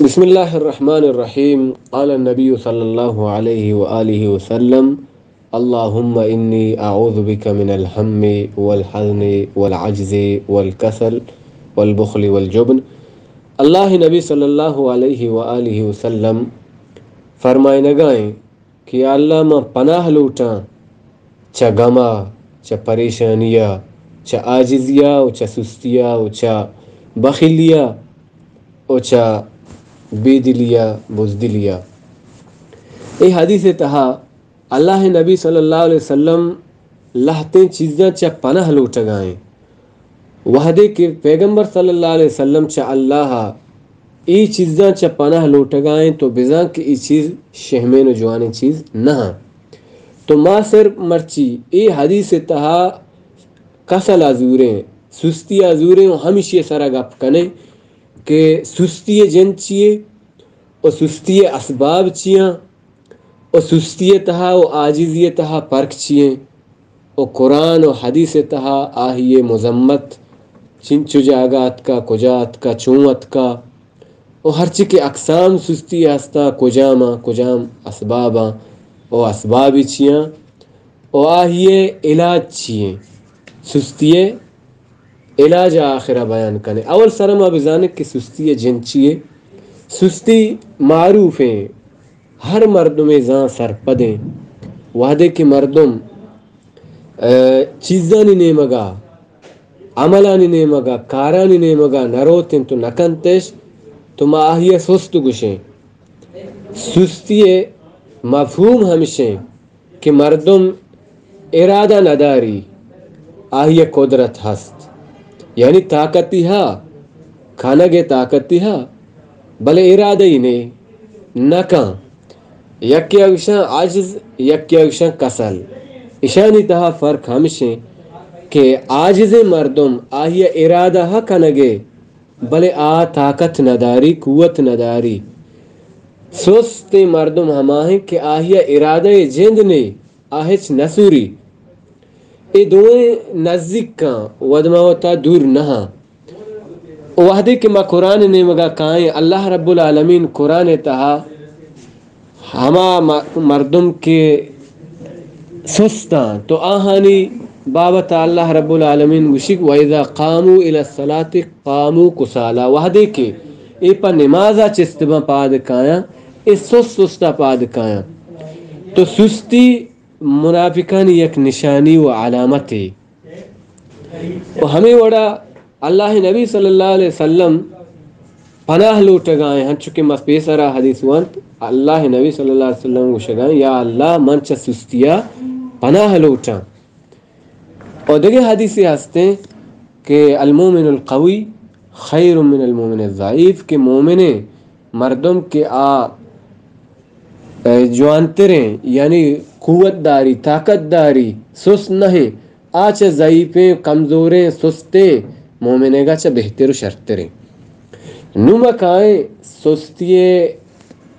بسم الله الرحمن الرحيم. قال النبي صلى الله عليه وآله وسلم: اللهم إني أعوذ بك من الهم والحزن والعجز والكسل والبخل والجبن. اللہ نبی صلی اللہ علیہ وآلہ وسلم فرمائنگائیں کہ یا اللہ، من پناہ لوٹاں چہ غم ءَ، چہ پریشانی ءَ، چہ عاجزی ءَ و چہ سستی ءَ و چہ بخیلی ءَ و چہ بے دلی ءَ، بزدلی ءَ۔ اے حدیث ءِ تہا اللہ نبی صلی اللہ علیہ وسلم لہتیں چیزاں چہ پناہ لوٹگائیں۔ وہدے کہ پیغمبر صلی اللہ علیہ وسلم چہ اللہ ءَ اے چیزاں چہ پناہ لوٹگائیں، تو بزاں کہ اے چیز شہمین و جوانیں چیز نہ اَں۔ تو ما صرف مرچی اے حدیث ءِ تہا کسل ءَ زوریں، سستی ءَ زوریں و ہمیشی ءِ سرا گپ کنیں کہ سستی ءِ جند چی اے و سستی ءِ اسباب چی اَں و سستی ءِ تہا و عاجزی ءِ تہا پرک چی ایں؟ و قرآن و حدیث ءِ تہا آہی ءِ مذمت چنچو جاگہ اتکا، کجا اتکا، چون اتکا، و ہرچی کہ اقسام سستی ءِ ہستاں، کجام آں، کجام اسباب آں و اسبابی چی آں و آہی ءِ علاج چی ایں؟ سستی ءِ علاج ءَ آخر ءَ بیان کنیں۔ اول سر ءَ ما بزانیں کہ سستی ءِ جند چی اے۔ سستی معروف ایں، ہر مردمے زان سرپد ایں۔ وہدے کہ مردم، اے، چیزانی نیمگ ءَ، عملانی نیمگ ءَ، کارانی نیمگ ءَ نہ روت انت و نہ کنت اش، تو ما آہی ءَ سست گوشیں۔ سستی ءِ مفہوم ہمش ایں کہ مردم ارادہ نداری، آہی ءَ قدرت ہست، یعنی طاقتی ہا، کنگ ءِ طاقتی ہا، بلے ارادہ ای نے، نہ کن۔ یکے ءَ گوشاں عجز، یکے ءَ گوشاں کسل۔ اشانی تہا فرق ہمش ایں کہ عاجزیں مردم آہی ءَ ارادہ ہا کنگ ءِ، بلے آ طاقت نداری، قوت نداری۔ سستیں مردم ہما ایں کہ آہی ءَ ارادہ ءِ جند نے، آ ہچ نہ سوری۔ اے دوئیں نزیک آں، وت ما وتا دور نہ آں۔ وہدے کہ ما قرآن ءِ نیمگ ءَ کائیں، اللہ رب العالمین قرآن ءِ تہا ہما م-، مردم کہ سست آں، تو آہانی بابت ءَ اللہ رب العالمین گوشیگ: وَإِذَا قَامُوا إِلَى الصَّلَاةِ قَامُوا كُسَالَىٰ۔ وہدے کہ اے پہ نماز ءَ چست باں، پاد کایاں، اے سست سست ءَ پاد کایاں۔ تو سستی منافقانی یک نشانی و علامتے۔ و ہمے وڑا اللہ نبی صلی اللہ علیہ وسلم پناہ لوٹگائیں، ہنچو کہ ما پیسرا حدیث وانت، اللہ نبی صلی اللہ علیہ وسلم گوشگائیں: یا اللہ، من چہ سستیا پناہ لوٹاں۔ و دگہ حدیثے ہستیں کہ المؤمن القوی خیر من المؤمن الضعیف، کہ مومنیں مردم کہ آ اے، جوانتریں، یعنی قوت داری، طاقت داری، سست نہ ایں، آ چہ ضعیفیں، کمزوریں، سستیں مومنیگا چہ بہتر و شرتریں۔ نوں ما کائیں سستی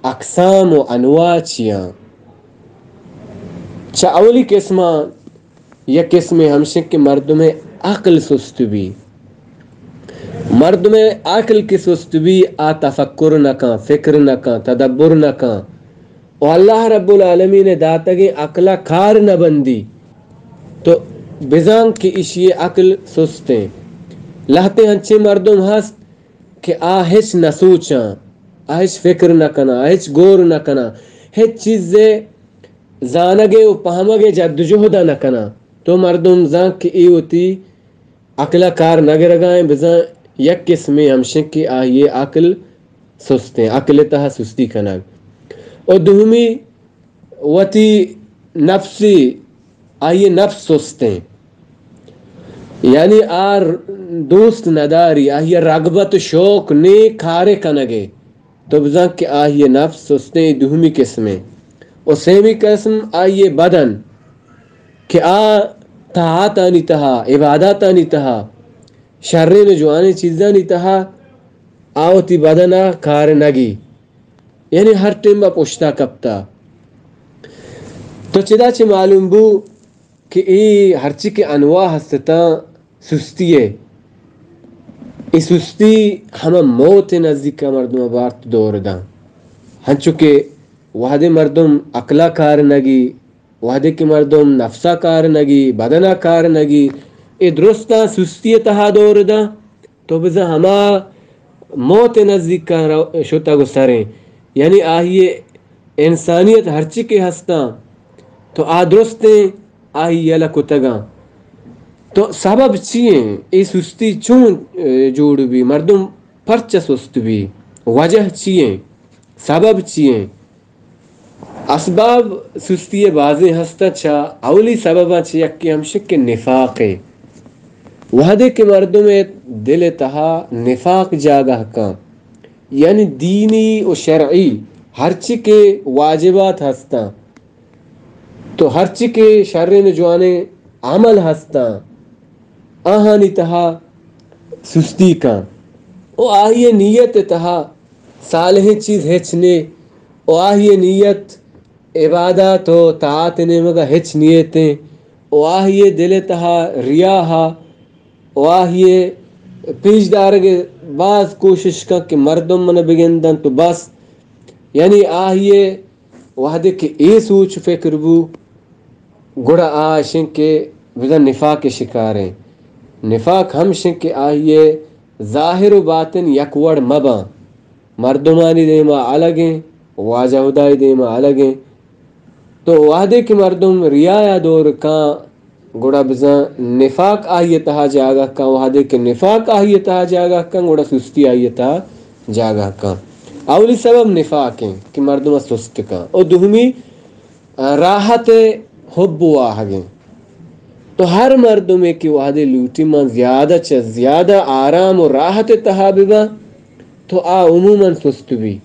اقسام و انواع چیاں۔ چہ اولی قسماں یک قسمے ہمشیں کہ مردمے عقل سست بی۔ مردمے عقل کہ سست بی، آ تفکر نہ کن، فکر نہ کن، تدبر نہ کن۔ و اللہ رب العالمین داتگیں عقلا کار نہ بندی، تو بزان کہ اشی عقل سستیں۔ لہتے انچیں مردم ہست کہ آ ہچ نہ سوچاں، آ ہچ فکر نہ کناں، آ ہچ گور نہ کناں، ہچ چیزے زانگ ء و پہمگ ء جدوجہد ء نہ کناں، تو مردم زان کہ اے وتی عقل ء کار نہ گرگا ایں، بزاں یک قسمے ہمشیں کہ آئی ء عقل سستیں، عقل ء تہا سستی کنگ۔ و دومی وتی نفسی، آئی ء نفس سستیں، یعنی آ دوست نداری، آئی ء رغبت و شوق نے کارے کنگ ء۔ تو بزاں کہ آئی ء نفس سستیں، اے دومی قسمیں۔ و سیمی قسم آئی ء بدن کہ آ طاعتانی تہا، عباداتانی تہا، شرین و جوانین چیزانی تہا آ وتی بدن ء کار نگی، یعنی ہر ٹیم ء پشتا کپتا۔ تو چدا چہ معلوم بو کہ اے ہرچی کہ انواع ہستتاں سستی ء، اے سستی ہما موت ءِ نزیک ءَ مردم ءَ بارت دور داں۔ ہنچو کہ وہدے مردم عقل ءَ کار نگی، وہدے کہ مردم نفس ءَ کار نگی، بدن ءَ کار نگی، اے درستاں سستی ءِ تہا دور داں، تو بزاں ہما موت ءِ نزیک ءَ رو-، شتگ و سریں۔ یعنی آئی ءِ انسانیت ہرچی کہ ہستاں، تو آ درستیں آئی یلہ کتگاں۔ تو سبب چی ایں؟ اے سستی چون، اے، جوڑ بی؟ مردم پرچہ سست بی؟ وجہ چی ایں؟ سبب چی ایں؟ اسباب سستی ءِ بازیں ہستاں۔ چا اولی سبباں چہ یکے ہمشہ کہ نفاق ایں۔ وہدے کہ مردم ءِ دل ءِ تہا نفاق جاگہ کن، یعنی دینی و شرعی ہرچی کہ واجبات ہستاں، تو ہرچی کہ شریں و جوانیں عمل ہستاں، آہانی تہا سستی کن و آہی ءِ نیت ءِ تہا صالحیں چیز ہچ نے و آہی ءِ نیت عبادت و طاعت ءِ نیمگا ہچ نیتیں و آہی ءِ دل ءِ تہا ریا ہا و آہی ءِ پیش دارگ ءِ باز کوشش کن کہ مردم من بگندنت و بس۔ یعنی آہی ءِ وہدے کہ اے سوچ و فکر بو، گڑا آ اشیں کہ بزاں نفاق ءِ شکاریں۔ نفاق ہمشیں کہ آہی ءِ ظاہر و باطن یک وڑ مباں۔ مردمانی دیما الگیں، واجہ ہدائی دیما الگیں۔ تو وہدے کہ مردم ریا ءَ دور کاں، گڑا بزاں نفاق آئی ءِ تہا جاگہ کاں۔ وہدے کہ نفاق آئی ءِ تہا جاگہ کاں، گڑا سستی آئی ءِ تہا جاگہ کاں۔ اولی سبب نفاق ایں کہ مردم ءَ سست کاں۔ او دومی، راحت ءِ حب و واہگ ایں۔ تو ہر مردمے کہ وہدے لوٹی من زیادہ چہ زیادہ آرام و راحت ءِ تہا بباں، تو آ عموماً سست بی۔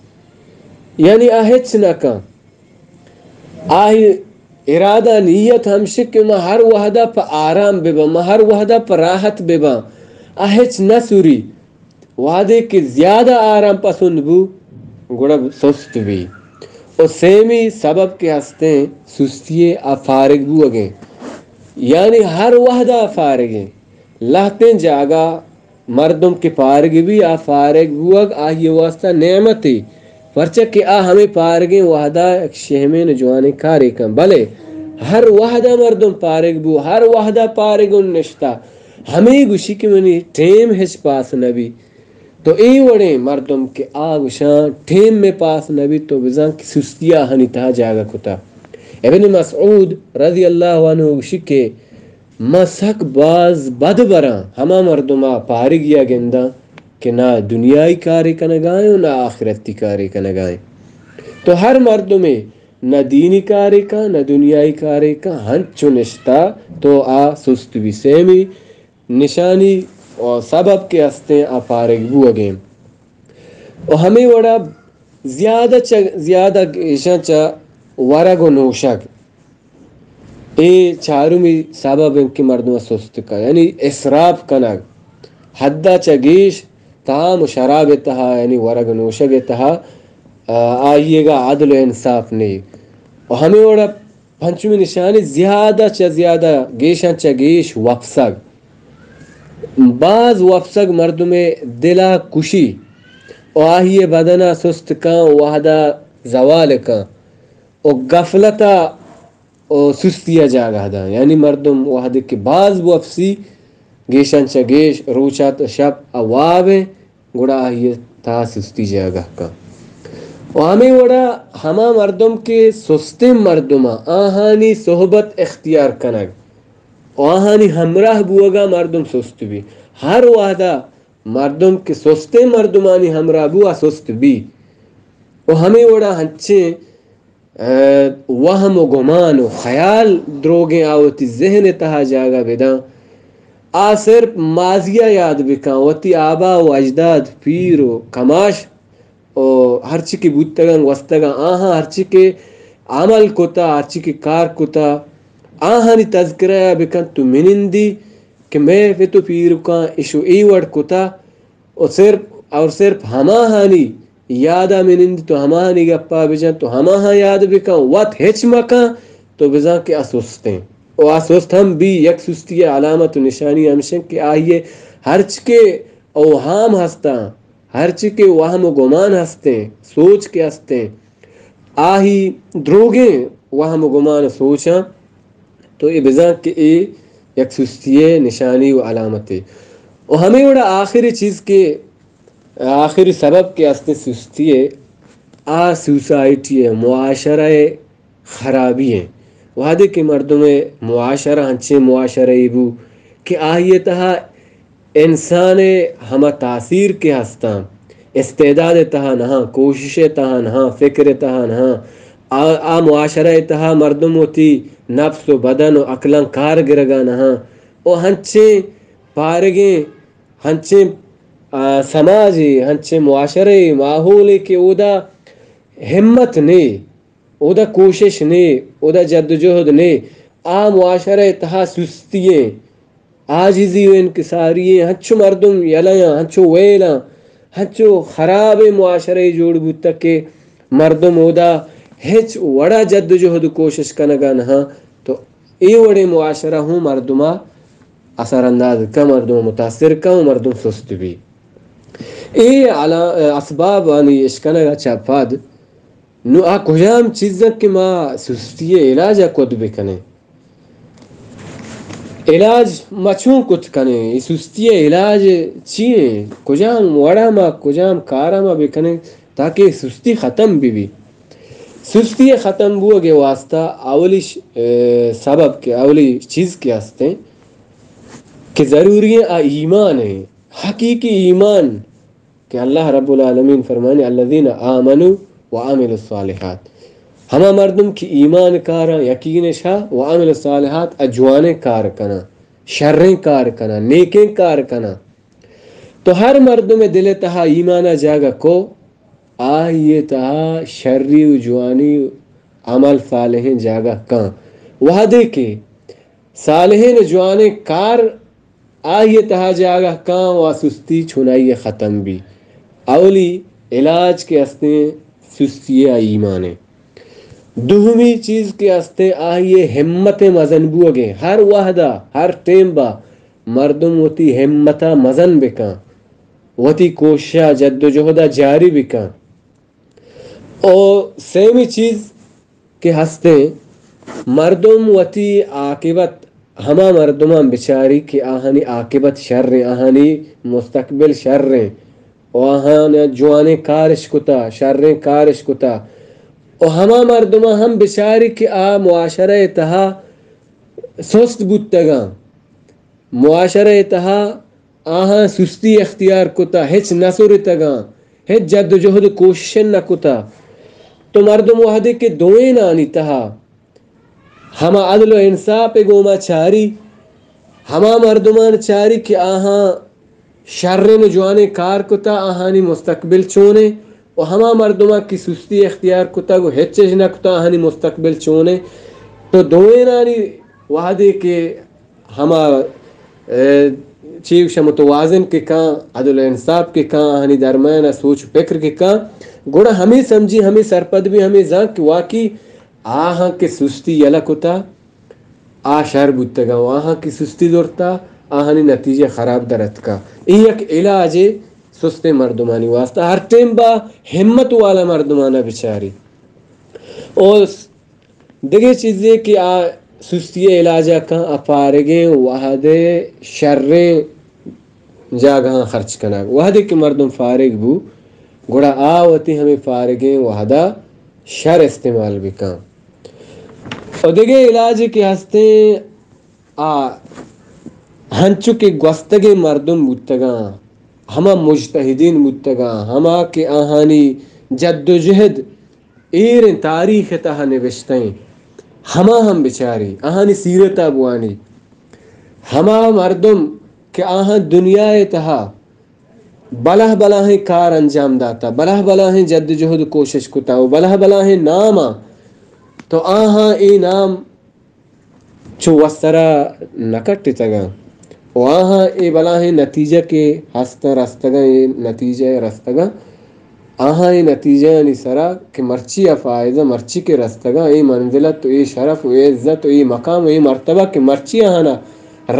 یعنی آ ہچ نہ کن۔ آئی ارادہ نیت ہمشہ کہ من ہر وہدا پہ آرام بباں، من ہر وہدا پہ راحت بباں۔ آ ہچ نہ سوری۔ وہدے کہ زیادہ آرام پسند بو، گڑا سست بی۔ و سیمی سبب کہ ہستیں سستی ءِ، آ فارغ بوگ ایں۔ یعنی ہر وہدا فارغ ایں۔ لہتیں جاگہ مردم کہ پارگ بی، آ فارغ بوگ آئی ءِ واسطہ نعمتے، پرچا کہ آ ہمے پارگیں وہدا یک شہمیں جوانیں کارے کن۔ بلے ہر وہدا مردم پارگ بو، ہر وہدا پارگ نشتہ، ہمے گوشی کہ منی ٹیم ہچ پاس نہ بی۔ تو اے وڑیں مردم کہ آ گوشاں ٹیم میں پاس نہ بی، تو بزاں کہ سستی آہانی تہا جاگہ کتا۔ ابن مسعود رضی اللہ عنہ گوشی کہ ما سک باز بد براں ہما مردما پارگیا گنداں کہ نہ دنیائی کارے کنگائیں و نہ آخرتی کارے کنگائیں۔ تو ہر مردمے نہ دینی کارے کن، نہ دنیائی کارے کن، ہنچو نشتہ تو آ سست بی۔ سیمی نشانی و سبب کہ ہستیں آ پارگ بوگیں۔ و ہمے وڑا زیادہ چہ، زیادہ گیشاں چہ ورگ و نوشگ۔ اے چارمی سبب انت کہ مردم سست کن، یعنی اسراف کنگ، حد ءَ چہ گیش طعام و شراب ءِ تہا، یعنی ورگ و نوشگ ءِ تہا، آ، آئیگا عدل و انصاف نہیں۔ و ہمے وڑا پنچمی نشانی زیادہ چہ زیادہ، گیشاں چہ گیش وپسگ۔ باز وپسگ مردم دلا کشی و آہی بدنا سست کن و وہدا زوال کن۔ و غفلتا و سستیا جاگہ داں۔ یعنی مردم وہدے کہ باز بوپسی، گیشاں چہ گیش روچا تو شپ ءَ واب ایں، گڑا آئی ءِ تہا سستی جاگہ کن۔ و ہمے وڑا ہما مردم کہ سستیں مردماں آہانی صحبت اختیار کنگ و آہانی ہمراہ بوگا مردم سست بی۔ ہر وہدا مردم کہ سستیں مردمانی ہمراہ بو، آ سست بی۔ و ہمے وڑا ہنچیں ءَ وہم و گمان و خیال دروگیں آ وتی ذہن ءِ تہا جاگہ بداں۔ آ صرف ماضی ءَ یاد بکن، وتی آبا و اجداد، پیر و کماش و ہرچی کہ بوتگاں گوستگاں، آہاں ہرچی کہ عمل کتا، ہرچی کہ کار کتا، آہانی تذکرہ ءَ بکن۔ تو منندی کہ مئے پت و پیرکاں اشو اے وڑ کتا، و صرف، اور صرف ہماہانی یادا منندی، تو ہماہانی گپا بجن، تو ہماہاں یاد بکن، وت ہچ مکن، تو بزان کہ آ سستیں۔ و آ سست ہم بی، یک سستی ءِ علامت و نشانی ہمشن کہ آئی ءِ ہرچ کہ اوہام ہستاں، ہرچی کہ وہم و گمان ہستیں، سوچ کہ ہستیں، آہی دروگیں وہم و گمان و سوچاں، تو اے بزاں کہ اے یک سستی ءِ نشانی و علامتے۔ و ہمے وڑا آخری چیز کہ، آخری سبب کہ ہستیں سستی ءِ، آ سوسائٹی ءِ، معاشرہ ءِ خرابی ایں۔ وہدے کہ مردم ءِ معاشرہ ہنچیں معاشرہ ای بو کہ آئی ءِ تہا انسان ءِ ہما تاثیر کہ ہستاں، استعداد ءِ تہا نہاں، کوشش ءِ تہا نہاں، فکر ءِ تہا نہاں، آ، آ معاشرہ ءِ تہا مردم وتی نفس و بدن و عقلاں کار گرگا نہاں و ہنچیں پارگیں، ہنچیں، آ، سماجے، ہنچیں معاشرہ ءِ ماحولے کہ اودا ہمت نے، اودا کوشش نے، اودا جد و جہد نے، آ معاشرہ ءِ تہا سستی ایں، عاجزی و انکساری ایں، ہنچو مردم یلہ آں، ہنچو ویل آں، ہنچو خرابیں معاشرہ ای جوڑ بوتگ کہ مردم اودا ہچ وڑا جد و جہد و کوشش کنگا نہاں، تو اے وڑیں معاشرہ ہوں مردما اثر انداز کن، مردم متاثر کن و مردم سست بی۔ اے علا-، اسبابانی اشکنگا چہ پد نوں آ کجام چیز انت کہ ما سستی ءِ علاج ءَ کت بکنیں؟ علاج ما چون کت کنیں؟ اے سستی ءِ علاج چی ایں؟ کجام وڑا ما، کجام کارا ما بکنیں تاکہ سستی ختم بہ بی؟ سستی ءِ ختم بوگ ءِ واسطہ اولی ش-، اے، سبب کہ اولی چیز کہ ہستیں کہ ضروری ایں آ ایمان ایں، حقیقی ایمان۔ کہ اللہ رب العالمین فرمانی، الذین آمنوا وعملوا الصالحات، ہما مردم کہ ایمان کاراں، یقین شا، وعملوا الصالحات، ءُ جوانیں کار کناں، شریں کار کناں، نیکیں کار کناں۔ تو ہر مردم دل تہا ایمانا جاگہ کو، آئی تہا شری و جوانی و عمل صالحیں جاگہ کاں۔ وہدے کہ صالحیں و جوانیں کار آئی تہا جاگہ کاں و سستی چونائی ختم بی۔ اولی علاج کہ ہستیں سستی ءِ ایمان ایں۔ دومی چیز کہ ہستیں آئی ہمت مزن بوگیں۔ ہر وہدا، ہر ٹیم با مردم وتی ہمتا مزن بکاں، وتی کوششا جد و جہدا جاری بکاں۔ او سیمی چیز کہ ہستیں، مردم وتی عاقبت، ہما مردمان بچاری کہ آہانی عاقبت شریں، آہانی مستقبل شریں، و آہان جوانیں کارش کتا، شریں کارش کتا، و ہما مردمان ہم بچاری کہ آ معاشرہ تہا سست بوتگاں، معاشرہ تہا آہاں سستی اختیار کتا، ہچ نہ سرتگاں، ہچ جد و جہد و کوشش نہ کتا۔ تو مردم وہدے کہ دوئینانی تہا ہما عدل و انصاف گوما چاری، ہما مردمان چاری کہ آہاں شریں و جوانیں کار کتا، آہانی مستقبل چونیں، و ہما مردمان کہ سستی اختیار کتا و ہچش نہ کتا، آہانی مستقبل چونیں۔ تو دوئینانی وہدے کہ ہما، اے، چی گوشاں، متوازن کہ کاں، عدل و انصاف کہ کاں، آہانی درمیان ءَ سوچ و پکر کہ کاں، گڑا ہمے سمجھی، ہمے سرپد بی، ہمے زان کہ واقعی آہاں کہ سستی یلہ کتا، آ شر بوتگاں و آہاں کہ سستی زرتا، آہانی نتیجہ خراب در اتکا۔ اے یک علاجے سستیں مردمانی واسطہ۔ ہر ٹیم با ہمت والا مردمانا بچاری۔ او دگہ چیزے کہ آ سستی ءِ علاج ءَ کن، آ فارغیں وہد ءَ شریں جاگہاں خرچ کنگ۔ وہدے کہ مردم فارغ بو، گڑا آ وتی ہمے فارغیں وہد ءَ شر استعمال بکن۔ و دگہ علاجے کہ ہستیں، آ ہنچو کہ گوستگیں مردم بوتگاں، ہما مجتہدین بوتگاں، ہما کہ آہانی جد و جہد ایریں تاریخ ءِ تہا نبشتہ ایں، ہما ہم بچاری، آہانی سیرت ءَ بوانی۔ ہما مردم کہ آہاں دنیا ءِ تہا بلاہ بلاہیں کار انجام داتا، بلاہ بلاہیں جد و جہد و کوشش کتا و بلاہ بلاہیں نام آ، تو آہاں اے نام چو وسرا نہ کٹتگاں و آہاں اے بلاہیں نتیجہ کہ ہستاں رستگاں، اے نتیجہ رستگاں، آہاں اے نتیجہانی سرا کہ مرچی آ فائدہ، مرچی کہ رستگاں، اے منزلت و اے شرف و اے عزت و اے مقام و اے مرتبہ کہ مرچی آہانا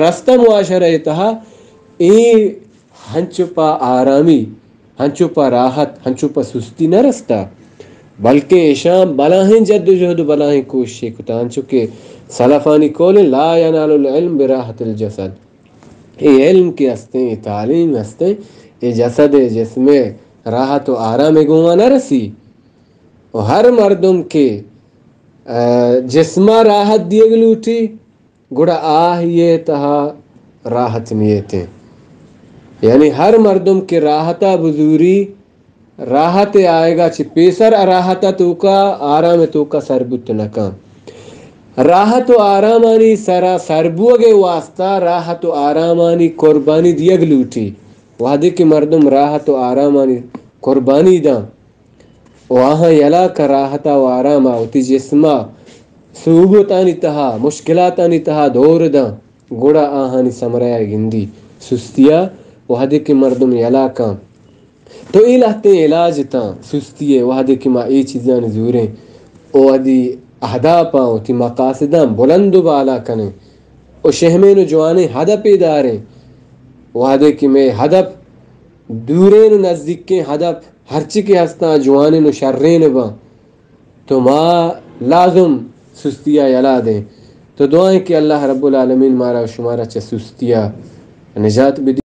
رستہ معاشرہ ءِ تہا، اے ہنچو پہ آرامی، ہنچو پہ راحت، ہنچو پہ سستی نہ رستا، بلکہ ایشاں بلاہیں جد و جہد و بلاہیں کوششے کتا، ہنچو کہ سلفانی قول، لا ینال العلم براحت الجسد۔ اے علم کہ ہستیں، اے تعلیم ہستیں، اے جسد، اے جسم راحت و آرام گوما نہ رسی۔ و ہر مردم کہ، آ، جسما راحت دیگ لوٹی، گڑا آہی تہا راحت نیتیں۔ یعنی ہر مردم کہ راحتا بزوری، راحت آئیگا چہ پیسر راحت توکا، آرام توکا سر بوت نکن۔ راحت و آرامانی سرا سر بوگے واسطہ راحت و آرامانی قربانی دیگ لوٹی۔ وہدے کہ مردم راحت و آرامانی قربانی داں، و آہاں یلا کہ راحتا و آراما وتی جسما صعوبتانی تہا، مشکلاتانی تہا دور داں، گڑا آہانی ثمرہ ء گندی سستیا۔ وہدے کہ مردم یلا کاں، تو اے لہتیں علاج تاں سستی ء، وہدے کہ ما اے چیزانی زوریں، و وہدی اہدافاں، وتی مقاصداں بلند و بالا کنیں، و شہمیں و جوانیں ہدفے داریں، وہدے کہ مئے ہدف دوریں و نزدیکیں ہدف ہرچی کہ ہستاں جوانیں و شریں باں، تو ما لازم سستیا یلا دیں۔ تو دعائیں کہ اللہ رب العالمین مارا و شمارا چہ سستیا نجات بدی۔